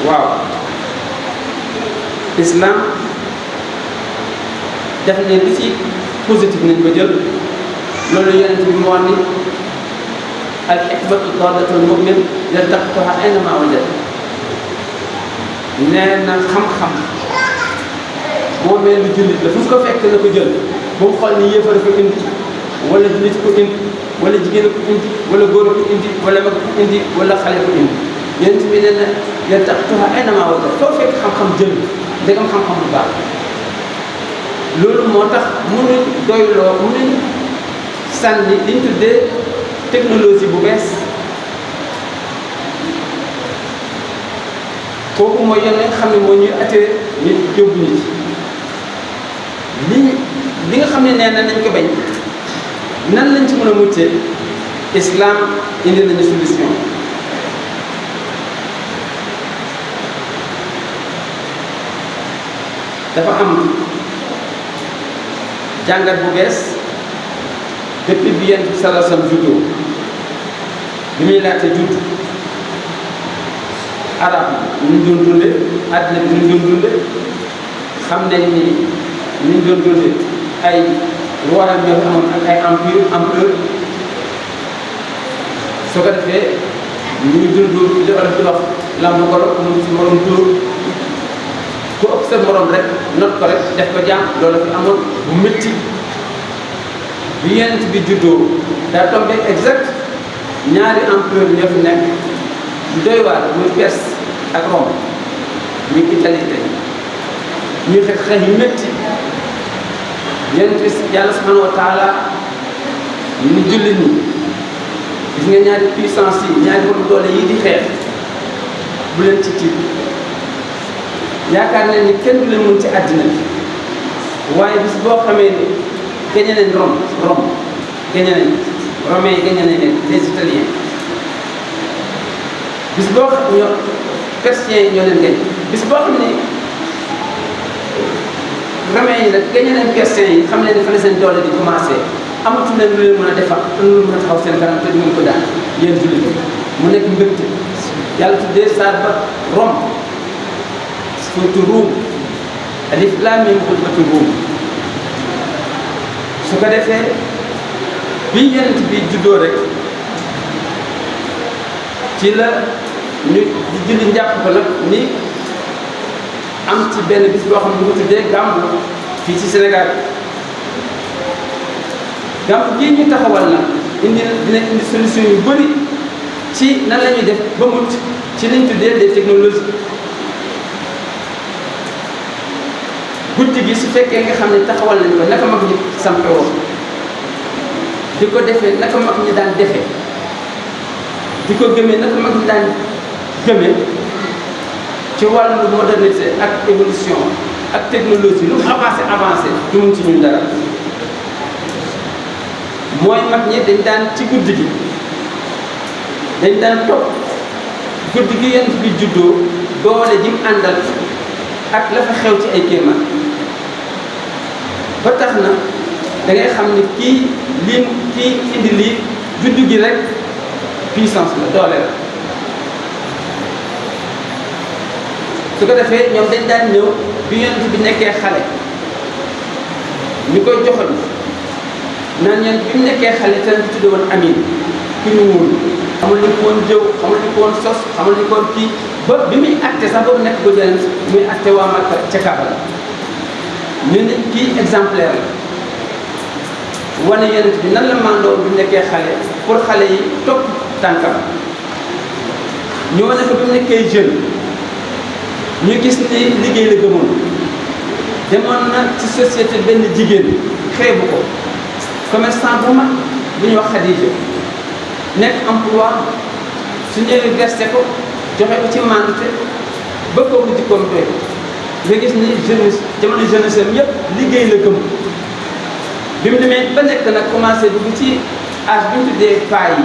waaw islam def ne li ci positif nañ ko jël loolu yonent bi moo ni al hikmatu daalatul mu'min yaltaqituha aynama wajad nee na xam-xam moo mel ni jullit la fu ko fekk na ko jël ba mu xool ni yéefar ko indi wala jullit ko indi wala jigéen ko indi wala góor ko indi wala mag ko indi wala xale ko indi yonent bi nee na yaltaqituha aynama wajad foo fekk xam-xam jël ndegam xam-xam bu baax loolu moo tax mënuñ doyloo mënuñ sànni liñ tuddee technologie bu bees kooku mooy yoon nga xam ne moo ñuy attiré ñu yóbbu nit li nga xam ne nee na nañ ko bañ nan lañ ci mën a muccee islam indi nañu solution dafa am jàngat bu bees depuis bi Yonent bi sallallahu alayhi wasallam juddoo bi muy laajte judd arab yi ñu doon dunde àddina bi ñu doon dunde xam nañ ni ñu doon dunde ay royaume ñoo fi amoon ak ay empire empereur soo ko defee ñu dund li olof di wax lamb golo mu ci morom dóor ku ëpp sa morom rek not ko rek def ko jaam loolu fi amoon bu métti bi Yonent bi juddoo daa tombé exact ñaari empereur ñoo fi nekk lu doy waar muy Perse ak Rome muy Italie tey ñuy xeex yu métti Yonent bi yàlla subhanahu wa taala ñu jullit ñi gis nga ñaari puissance yi ñaari borom doole yi di xeex bu leen ci tiit yaakaar nañ ni kenn du leen mën ci àddina bi waaye bis boo xamee ni gañe nañ Rome gañe nañ romains yi gañe nañ leen les italiens bis boo xam ñoo persiens yi ñoo leen gañ bis boo xam ni romains yi nag gañe nañ persiens yi xam ne fa la seen doole di commencé amatu leen lu leen mën a defar lu mën a taxaw seen kanam te du ngeen ko daan yéen jullit mu nekk mbégte yàlla tuddee saar ba Rome surtout Ruum alif laam miim gulbatu Ruum su ko defee bi Yonent bi juddoo rek ci la ñu di julli njàpp ko nag ni am ci benn bis boo xam ne ñu ko tuddee gàmmu fii ci Sénégal gàmmu gii ñu taxawal na dina indi solution yu bëri ci nan la ñuy def ba mucc ci liñ tuddee des technologies guddi gi su fekkee nga xam ne taxawal nañ ko naka mag ñi sampe woon di ko defee naka mag ñi daan defee di ko gëmee naka mag ñi daan gëmee ci wàllu modernité ak évolution ak technologie lu avancé du mun ci ñun dara mooy mag ñi dañ daan ci guddi gi dañ daan topp guddi gi Yonent bi juddoo doole ji mu àndal ak la fa xew ci ay kéemaan ba tax na da ngay xam ni kii indi lii juddu gi rek puissance la doole la su ko defee ñoom dañ daan ñëw bi Yonent bi nekkee xale ñu koy joxoñ naan ñoom bi mu nekkee xale te ñu tudde woon Amin ku ñu wóolu xamul ni ko woon jëw xamul ni ko woon sos xamul ni ko woon kii ba bi muy acté sax boobu nekk ko Yonent muy acté waa Makka ca Kaaba la ñu ne kii exemplaire la wane Yonent bi nan la mandoo bi mu nekkee xale pour xale yi topp tànkam ñu wane ko bi mu nekkee jeune ñu gis ni liggéey la gëmoon demoon na ci société benn jigéen xeebu ko commerçant bu mag bu ñuy wax Khadija nekk emploi su ñëwee versé ko joxe ko ci mandute ba kooku jikkoom doy nga gis ni jeunesse jamono jeunesse am yëpp liggéey la gëm bi mu demee ba nekk nag commencé dugg ci âge bi ñu tuddee paa yi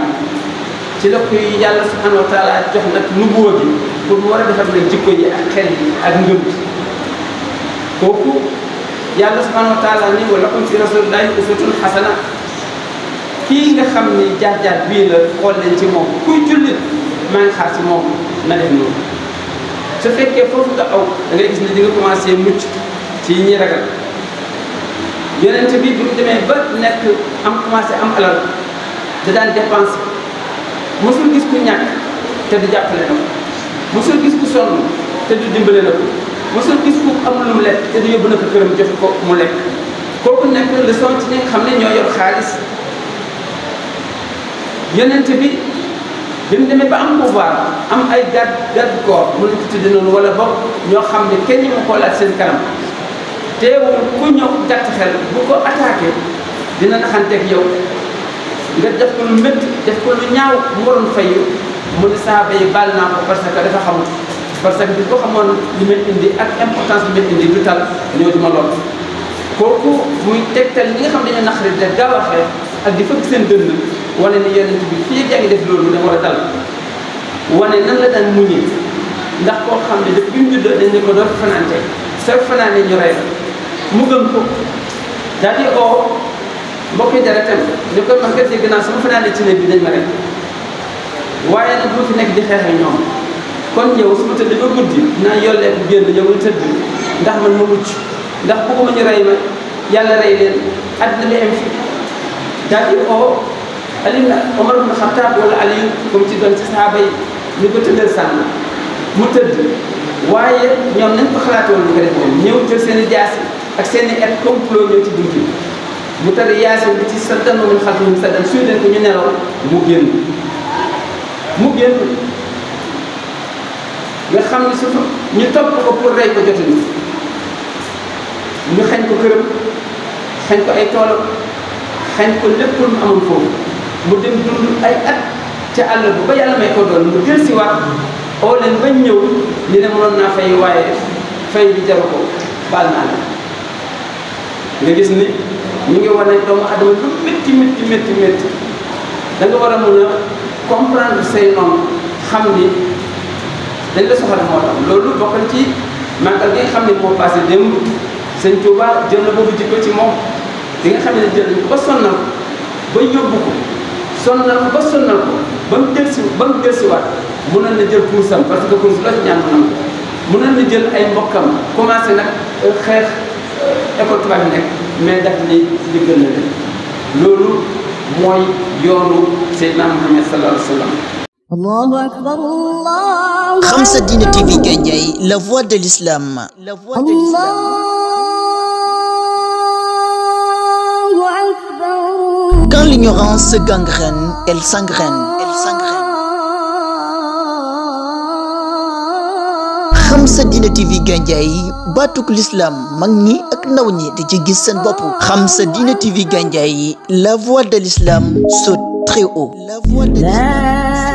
ci la koy yàlla subhanahu wa taala jox nag nubuwa gi pour mu war a defar nag jikko yi ak xel yi ak ngëm bi kooku yàlla subhanahu wa taala ni wa lakum fi rasulillahi uswatun hasana kii nga xam ni jaar-jaar bii la xool leen ci moom kuy jullit maa ngi xaar ci moom na def noonu su fekkee foofu nga aw da ngay gis ne di nga commencé mucc ci ñi ragal yonent bi bi mu demee ba nekk am commencé am alal da daan dépense mosul gis ku ñàkk te du jàppale na ko mosul gis ku sonn te du dimbale na ko mosul gis ku amul lu mu lekk te du yóbbu na ko këram jox ko mu lekk kooku nekk leçon ci ñi nga xam ne ñoo yor xaalis yonent bi bi mu demee ba am pouvoir am ay garde corps mu ne ko tudde noonu wala boog ñoo xam ne kenn ñu ma xoolaat seen kanam teewul ku ñëw gàtt xel bu ko attaqué dina naxanteeg yow nga def ko lu métti def ko lu ñaaw mu waroon fayu mu ne saaba yi baal naa ko parce que dafa xamul parce que bi ko xamoon li may indi ak importance bi may indi du tal ñoo di ma lool kooku muy tegtal ñi nga xam ne dañoo naqari de gaaw a xeex ak di fëgg seen dënd wane ni yonent bi fii yaa ngi def loolu da war a dal wane nan la daan muñee ndax koo xam ne daf bi mu juddoo dañ ne ko doon fanaante soo fanaanee ñu rey la mu gëm ko daal di oo mbokki deretam ni ko man kat dégg naa sama fanaanee ci ne bi dañ ma rey waaye nag bu fi nekk di xeex ak ñoom kon yow su ma tëdd ba guddi naa yollee ko génn yow nga tëdd ndax man ma mucc ndax bëgguma ñu rey ma yàlla rey leen àddina bi am fi daal di oo Ali Omar ibn Khattab wala Ali comme ci doon ci saaba yi ñu ko tëddal sànn mu tëdd waaye ñoom nañ ko xalaatoon ñu ko def moom ñëw jël seen i jaasi ak seen i et complot ñëw ci buntu bi mu tëdd yaasin bi ci saddan wa min xalfihim saddan suy leen ko ñu nelaw mu génn nga xam ne surtout ñu topp ko pour rey ko jotuñu ñu xañ ko këram xañ ko ay toolam xañ ko lépp lu mu amoon foofu mu dem dund ay at ca àll bu ba yàlla may ko doon mu jël si waat oo leen bañ ñëw ñu ne mënoon naa fay waaye fay bi jaru ko baal naa la nga gis ni ñu ngi wane doomu adama lu métti da nga war a mën a comprendre say noonu xam ni dañ la soxla moo tax loolu bokk na ci màggal gi nga xam ne moo passé démb sëñ Touba jël na boobu jikko ci moom di nga xam ne jël nañ ko ba sonnal ko ba yóbbu ko sonnal ko ba mu dellusiwaat mënoon na jël kursam parce que kurs la ci ñaan mënam mënoon na jël ay mbokkam commencé nag xeex école tubaab bi nekk mais daf ni diggal na leen loolu mooy yoonu Seydina Muhammad sallallahu alayhi wa sallam. Allahu akbar Allah. Khamsa Dine TV Gandiaye, la voix de l'islam. Quand l'ignorance gangrène, elle s'engraine. Khamsa Dine TV Gandiaye, batuk l'islam mag ñi ak ndaw ñi di ci gis seen bopp. Khamsa Dine TV Gandiaye, la voix de l'islam saute très haut. La voix de l'islam.